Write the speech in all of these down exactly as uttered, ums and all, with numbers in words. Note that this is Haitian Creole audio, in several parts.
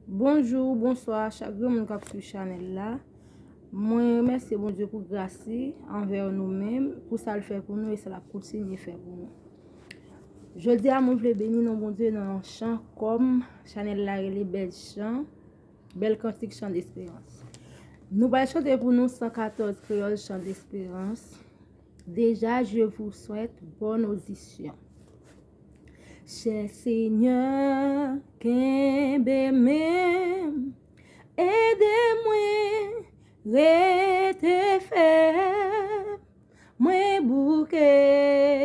Bonjou, bonswa chak grenn moun k ap swiv chanèl la. Mwen remèsye Bondye pou gras li anvè nou menm, pou sa l fè pou nou e sa l ap kontinye fè pou nou. Jodi a, mwen vle beni non Bondye nan yon chan kòm chanèl la rele Bèl Chan, Bèl Kantik Chan Desperans. Nou pral chante pou nou san katòz Kreyòl Chan Desperans. Déjà, je vous souhaite bonne audition. Chè Senyè, kenbe men m, ede mwen rete fèm. Mwen bouke,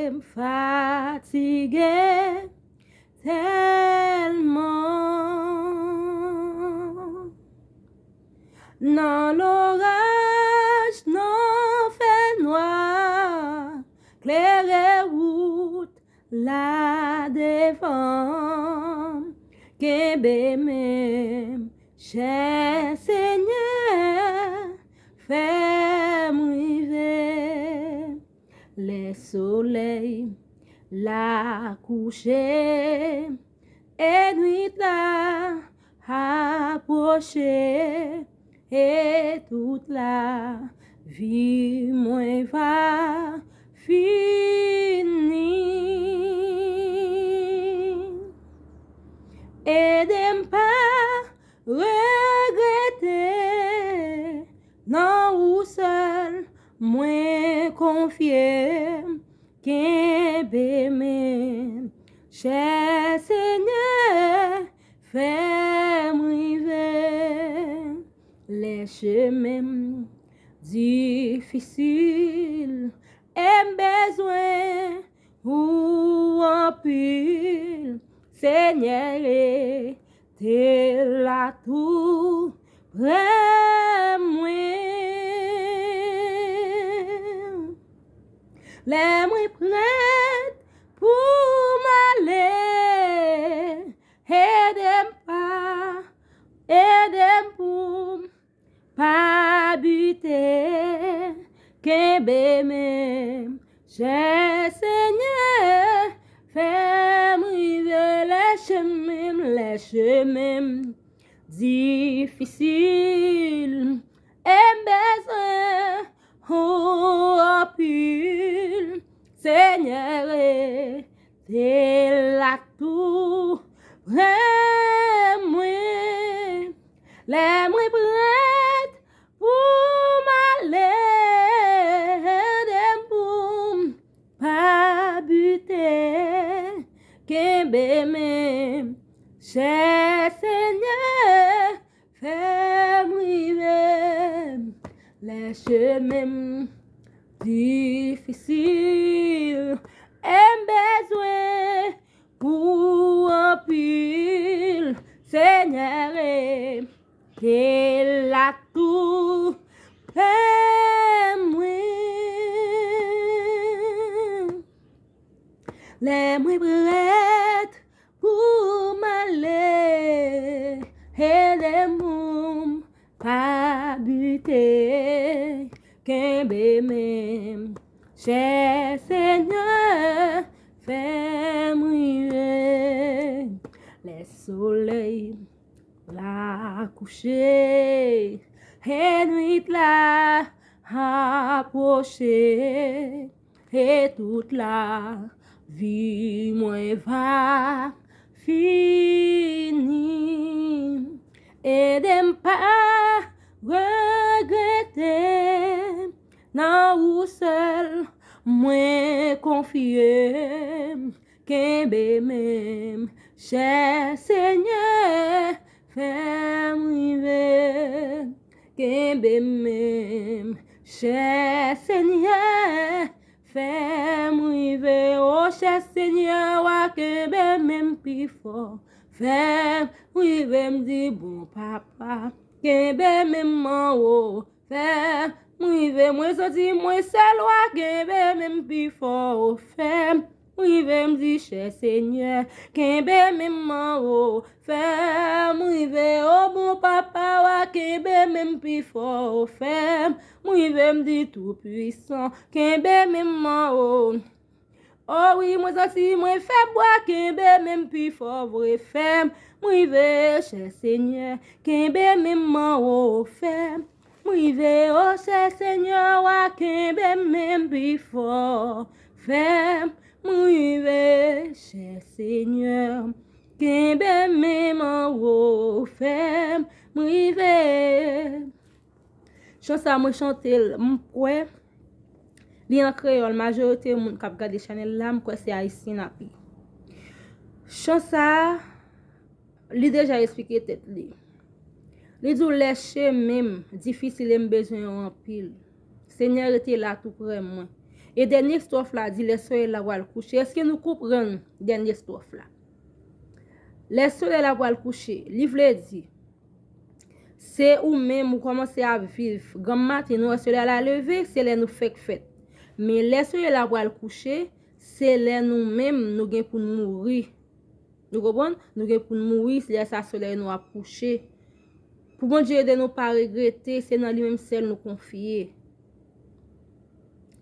m fatige tèlman. Nan loraj, nan fènwa, klere wout la devan m. Kenbe men m, chè Senyè, fè m rive. Lè solèy la kouche e nwit la apwoche, e tout lavi mwen va fini. Ede m pa regrete, nan ou sèl mwen konfye m. Kenbe men m, chè Senyè, fè m rive. Lè chemen m difisil e m bezwen ou anpil, Senyè, rete la tou pre mwen. Lè mwen prèt pou m ale, ede m pa, ede m pou m pa bite. Kenbe men m, chè Senyè, fè m rive. Lè chemen m, lè chemen m difisil e m bezwen ou anpil, Senyè, rete la tou pre mwen. Lè mwen prèt pou m ale, ede m pou m pa bite. Kenbe men m, chè Senyè, fè m rive. Lè chemen m difisil e m bezwen ou anpil, Senyè, rete la tou pre mwen. Lè mwen prèt pou m ale, ede m pou m pa bite. Kenbe men m, chè Senyè, fè m rive. Lè solèy la kouche e nwit la apwoche, e tout lavi mwen va fini. Ede m pa regrete, nan ou sèl mwen konfye m. Kenbe men m, chè Senyè, fè m rive. Kenbe men m, chè Senyè, fè m rive. O chè Senyè, w a kenbe men m pi fò. Fè m rive, m di bon papa, kenbe men m anwo. Fè m rive, mwen santi mwen sèl, w a kenbe men m pi fò. Fè m rive, m di chè Senyè, kenbe men m anwo. Fè m rive, o bon papa, w a kenbe men m pi fò. Fè m rive, m di tou pwisan, kenbe men m anwo. O wi, mwen santi mwen fèb, wa kenbe menm pi fò vre, fè m rive, chè Senyè, kenbe menm anwo, fè m rive, o chè Senyè, wa kenbe menm pi fò, fè m rive, chè Senyè, kenbe menm anwo, fè m rive. Chan sa mwen chante l, m kwè li an kreyòl, majorite moun k ap gade chanèl la, m kwè se ayisyen n ap ye. Chan sa, li deja esplike tèt li. Li di w lè chemen m difisil e m bezwen w anpil. Senyè rete la tou prè mwen. E dènye estròf la di lè solèy la pral kouche. Èske nou konprann dènye estròf la? Lè solèy la pral kouche, li vle di, se ou menm ou kòmanse ap viv. Granm maten, nou wè solèy la leve, se lè nou fèk fèt. Men lè solèy la pral kouche, se lè nou menm nou gen pou n mouri. Nou konprann? Nou gen pou n mouri, se lè sa solèy nou ap kouche. Pou Bondye ede nou pa regrete, se nan li menm sèl nou konfye.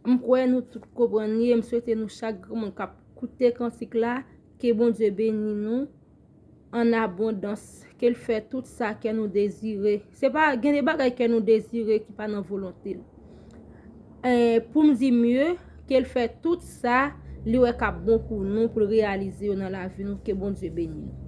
M kwè nou tout konprann li, e m swete nou chak granmoun k ap koute kantik la, ke Bondye beni nou an abondans, ke l fè tout sa kè nou dezire. Se pa, gen de bagay kè nou dezire ki pa nan volonte l. Eh, pou m di mye, ke l fè tout sa li wè k ap bon pou nou, pou l reyalize yo nan lavi nou, ke Bondye beni nou.